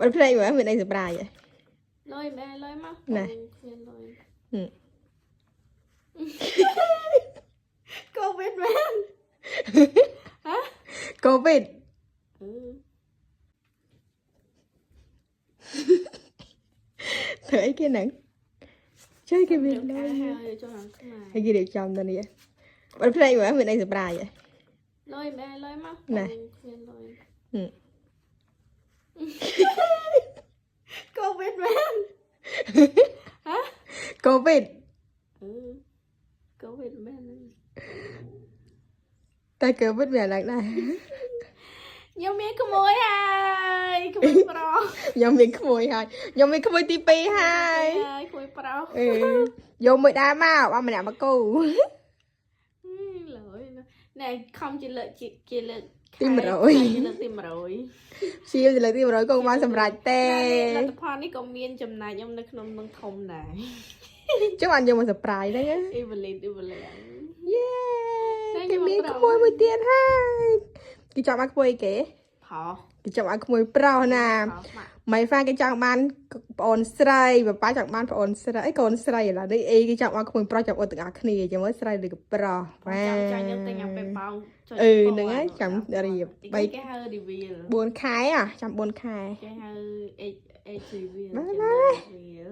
បិទភ្នែកមើលមានអី surprise ហ៎? លុយមែនលុយមក ណែ គ្មានលុយ ហឹម កូវីដមែនហ៎? កូវីដ។ អឺ ធ្វើអីគេហ្នឹងជួយគេមានលុយ ហើយចុះខាងខ្មែរ ហើយគេរៀបចំទៅនេះបិទភ្នែកមើលមានអី surprise ហ៎? លុយមែនលុយមក ណែ គ្មានលុយ ហឹម កូវីដមែនហ៎? កូវីដ។ អឺកូវីដមែន តែកូវីដមានអាឡើងដែរ។ ខ្ញុំមានក្មួយហើយក្មួយប្រុស ខ្ញុំមានក្មួយហើយខ្ញុំមានក្មួយទី2ហើយ ហើយក្មួយប្រុស អឺយកមួយដែរមកអស់ម្នាក់មកគូ លយណែខំជាលើកជាជាលើក ទី100 ជាលើកទី100 ជាលើកទី100ក៏បានសម្រេចទេ លទ្ធផលនេះក៏មានចំណែកខ្ញុំនៅក្នុងនឹងធំដែរ ចុះបានយកមក surprise ហ្នឹងណា? អេវលីនអេវលីន យេ តែ គេមាន ខ្ញុំ ក្មួយមួយទៀតហើយគេចង់បានក្មួយអីគេ? ផោ គេចង់បានក្មួយប្រុសណា ផោម៉ាក់ ម៉ៃហ្វាគេចង់បានប្អូនស្រីប៉ាប៉ាចង់បានប្អូនស្រីអីកូនស្រីឥឡូវនេះអីគេចង់បានក្មួយប្រុសចាំអូនទាំងអស់គ្នាចាំមើលស្រីឬក៏ប្រុសវ៉ា ចាំចាំខ្ញុំតែញ៉ាំពេលប៉ោងចុច អឺហ្នឹងហើយចាំរៀប បីគេហៅ reveal 4ខែអាចាំ4ខែ គេហៅ H H reveal បាយ ចាំ បាយ reveal